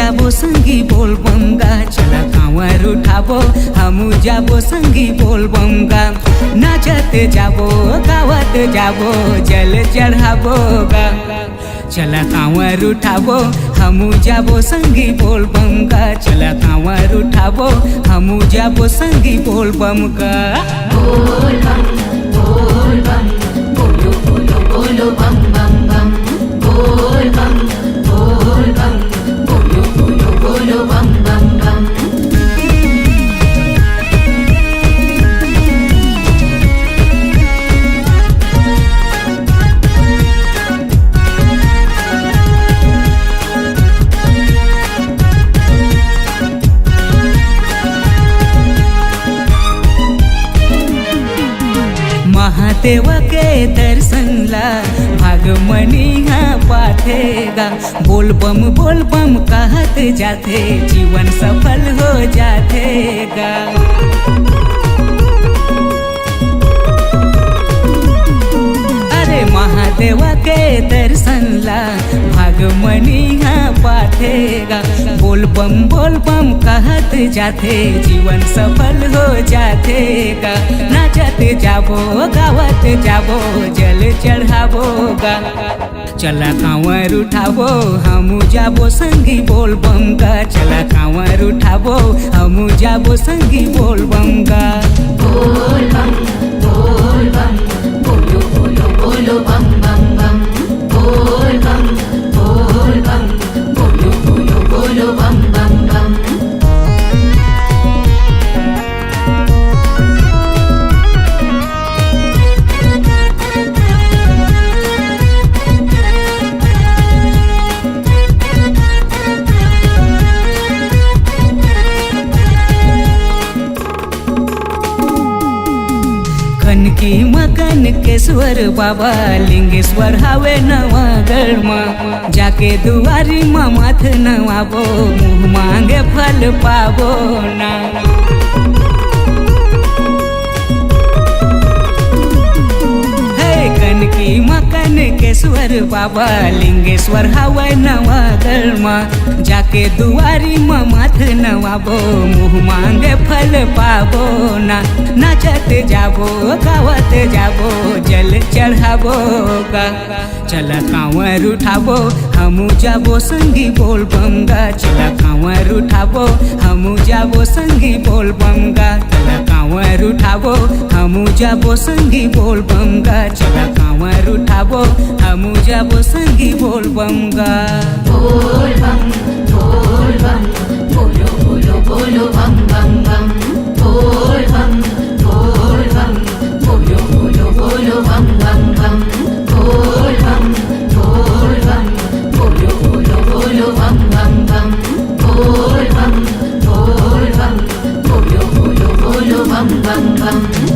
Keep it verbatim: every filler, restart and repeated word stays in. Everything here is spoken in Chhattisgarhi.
जाबो संगी बोल बम गा, चला कांवर उठाबो, हमू जाबो संगी बोल बम गा। नाचत जाबो, गावत जाबो, जल चढ़ाबो गा। चला कांवर उठाबो, हमू जाबो संगी बोल बम गा। चला कांवर उठाबो, हमू जाबो संगी बोल बम गा। बोल बम, बोल बम, बोलो बोलो बोलो बम बम बम। बोल बम, बोल बम, बोलो बोलो बोलो बम बम बम। महादेव के दर्शन ला भाग मनी हा पाथे गा। बोल बम बोल बम कहत जाथे, जीवन सफल हो जाथे गा। अरे महादेव के दर्शन ला भाग मनी हा पाथे गा। बोल बम बोल बम कहत जाथे, जीवन सफल हो जाथे गा। नाचत जाबो, गावत जाबो, जल चढ़ाबो गा। चला कांवर उठाबो, हमू जाबो संगी बोल बम गा। चला कांवर उठाबो, हमू जाबो संगी बोल बम गा। बोल बम, बोल बम, बोलो बोलो बोलो बम बम बम। बोल बम, बोल बम, बोलो बोलो बोलो बम बम बम। कनकी म कनकेश्वर बाबा, लिंगेश्वर हावे नवागढ़ म। जाके दुआरी म माथ नवाबो, मुँह मांगे फल पाबो ना। हे कनकी म कनकेश्वर बाबा, लिंगेश्वर हावे नवागढ़ म। जाके दुआरी म माथ नवाबो, मुँह मांगे फल पाबो ना। नाचत जाबो, गावत जाबो, जल चढ़ाबो गा। चला कांवर उठाबो, हमू जाबो संगी बोल बम गा। चला कांवर उठाबो, हमू जाबो संगी बोल बम गा। चला कांवर उठाबो, हमू जाबो संगी बोल बम गा। चला कांवर उठाबो, हमू जाबो संगी बोल बम गा। बोल बम, बोल बम, बोलो बोलो बोलो बम बम बम। बोल बम, बोल बम, बोलो बोलो बोलो बम बम बम। बोल बम, बोल बम, बोलो बोलो बोलो बम बम बम। बोल बम, बोल बम, बोलो बोलो बोलो बम बम बम।